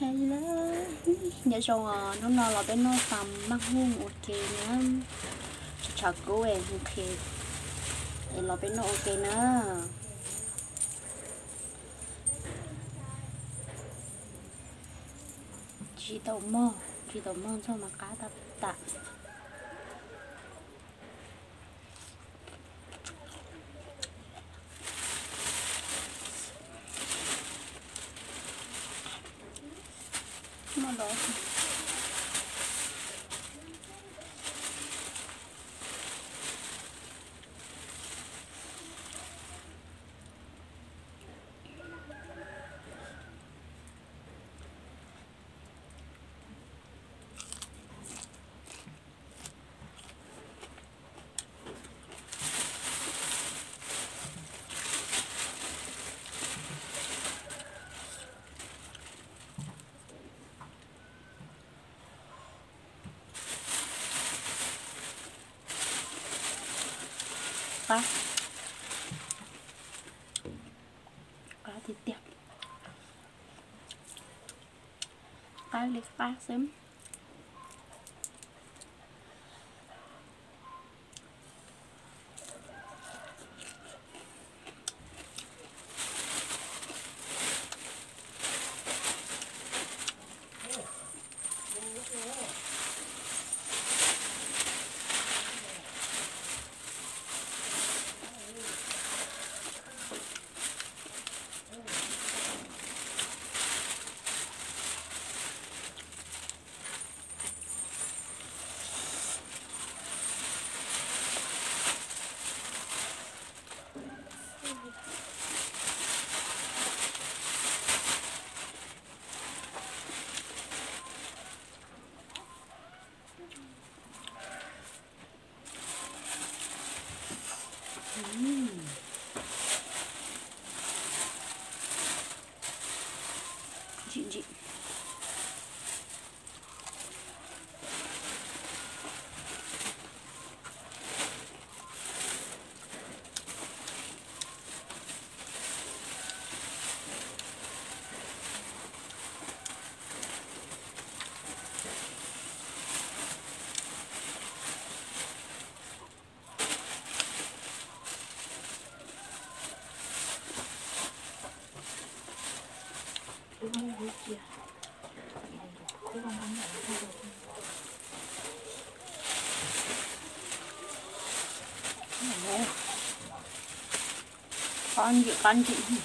Hello, nyob zoo os, hnub no los peb noj fam maj hooj ua ke na, tshav kub es nqhis, es los peb noj ua ke na. Tsis tau mog, tsis tau mog ntxuag mas qab tag tas. Qab, qab tiag tiag, qab li qab xwb. Ntsim ntsim. Qab ntsim qab ntsim.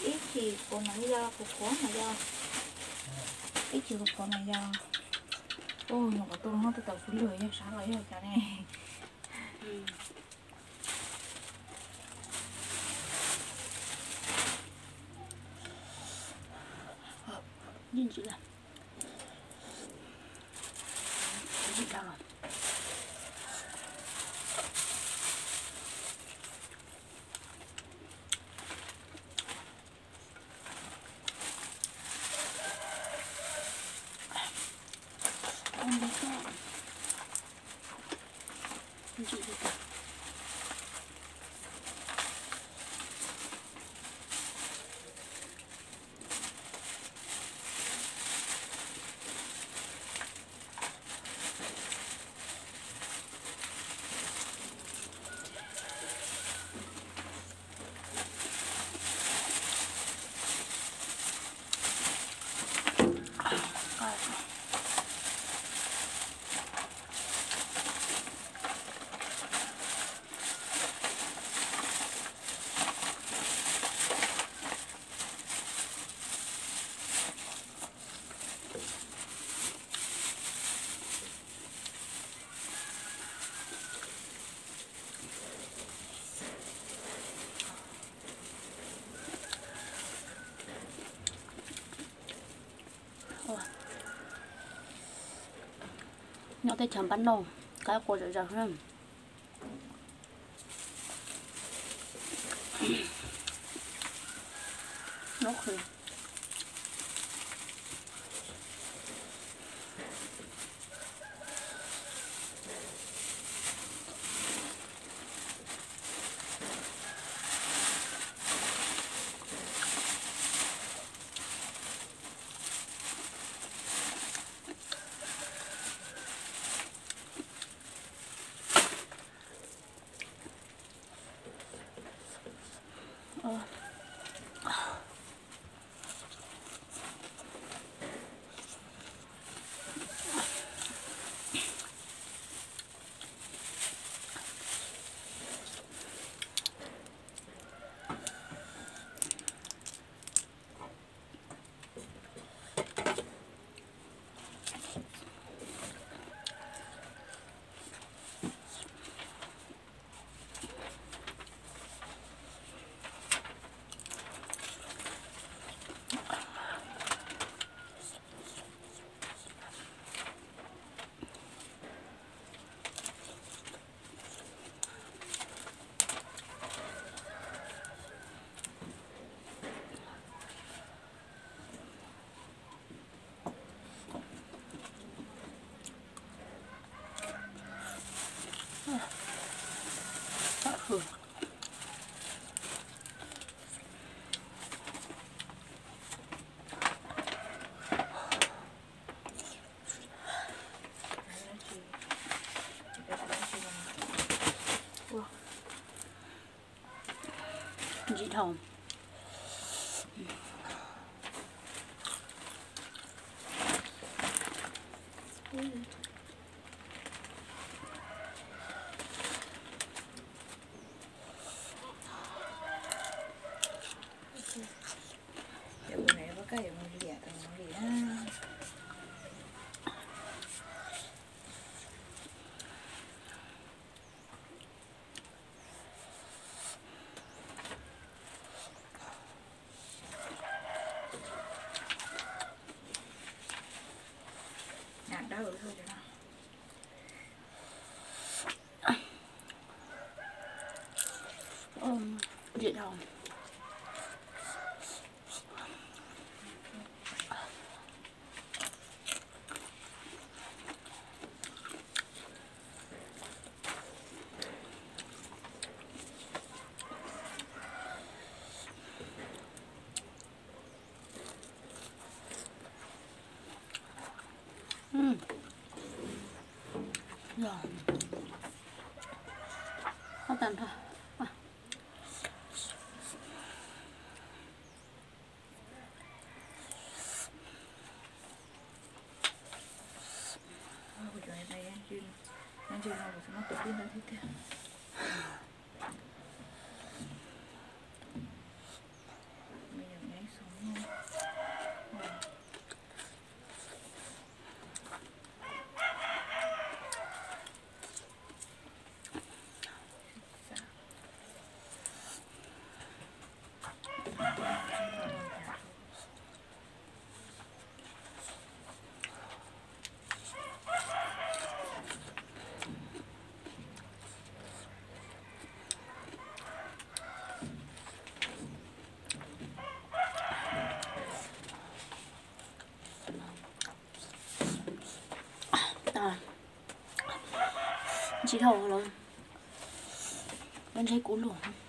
Ib chim kuv no yog kuv kuv no yog, ib chim kuv kuv no yog, ua nyuam qhuav tu no twb tau kuv lwm yog sab los yog cas ne. Nyob teb chaws Npab Noj, qaib qua zom zaws na. Zaub qhwv. Ntsim dhau. Ntsim dhau. Qab tag nrho. Ntsim dhau los, koj ntshe kub lug.